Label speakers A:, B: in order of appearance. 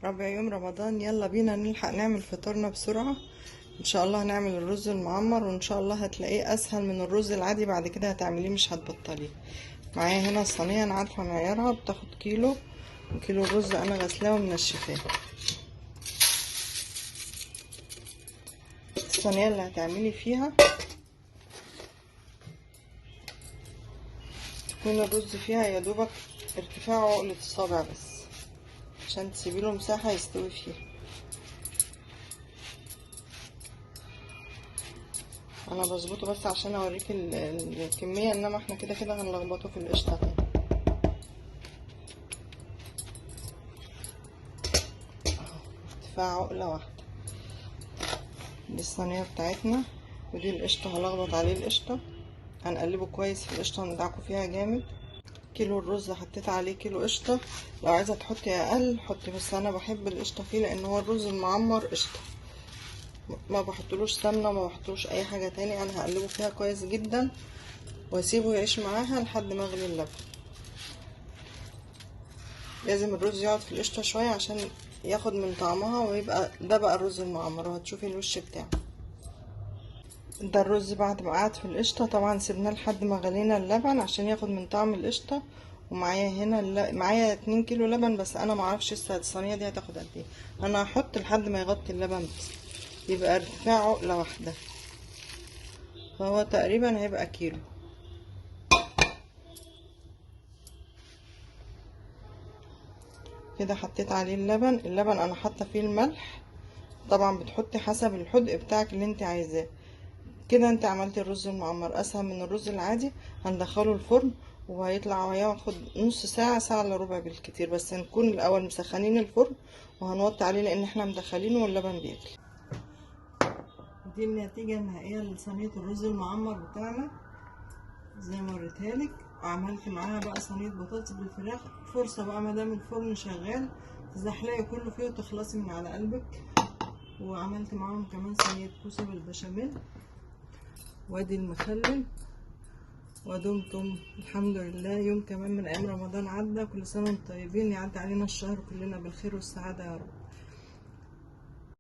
A: رابع يوم رمضان. يلا بينا نلحق نعمل فطارنا بسرعة. ان شاء الله هنعمل الرز المعمر، وان شاء الله هتلاقيه اسهل من الرز العادي، بعد كده هتعمليه مش هتبطليه. معايا هنا الصينية، انا عارفة معيارها، بتاخد كيلو، وكيلو الرز انا غسلاه ومنشفاه. الصينية اللي هتعملي فيها تكون الرز فيها يا دوبك ارتفاع عقلة الصابع بس، عشان تسيبيله مساحة يستوي فيها. انا بظبطه بس عشان اوريك الكمية، انما احنا كده كده هنلخبطه في القشطة تاني. اهو ارتفاع عقلة واحدة. دي الصينية بتاعتنا، ودي القشطة، هلخبط عليه القشطة، هنقلبه كويس في القشطة وندعكه فيها جامد. كيلو الرز حطيت عليه كيلو قشطة، لو عايزة تحطي اقل حطي، بس انا بحب القشطة فيه لان هو الرز المعمر قشطة، ما بحطلوش سمنة وما بحطلوش اي حاجة تاني. انا هقلبه فيها كويس جدا واسيبه يعيش معاها لحد ما اغلي اللبن. لازم الرز يقعد في القشطة شوية عشان ياخد من طعمها، ويبقى ده بقى الرز المعمر، وهتشوفي الوش بتاعه. ده الرز بعد ما قعد في القشطة، طبعا سيبناه لحد ما غلينا اللبن عشان ياخد من طعم القشطة. ومعايا هنا معايا 2 كيلو لبن، بس انا معرفش لسه الصينية دي هتاخد قد ايه. انا هحط لحد ما يغطي اللبن بس، يبقى ارتفاع عقلة واحدة، فهو تقريبا هيبقى كيلو. كده حطيت عليه اللبن. اللبن انا حاطه فيه الملح، طبعا بتحطي حسب الحدق بتاعك اللي انت عايزاه. كده انت عملتي الرز المعمر اسهل من الرز العادي. هندخله الفرن وهيطلع، وهياخد نص ساعة، ساعة الا ربع بالكتير، بس نكون الاول مسخنين الفرن وهنوطي عليه لان احنا مدخلينه واللبن بيغلي. دي النتيجة النهائية لصينيه الرز المعمر بتاعنا زي ما وريتها لك. عملت معاها بقى صينية بطاطس بالفراخ. فرصة بقى ما دام الفرن شغال تزحلقي كله فيه وتخلصي من على قلبك. وعملت معاهم كمان صينية كوسة بالبشاميل، وادي المخلل، ودمتم الحمد لله. يوم كمان من ايام رمضان عدى. كل سنة وانتم طيبين، يعدي علينا الشهر كلنا بالخير والسعادة يا رب.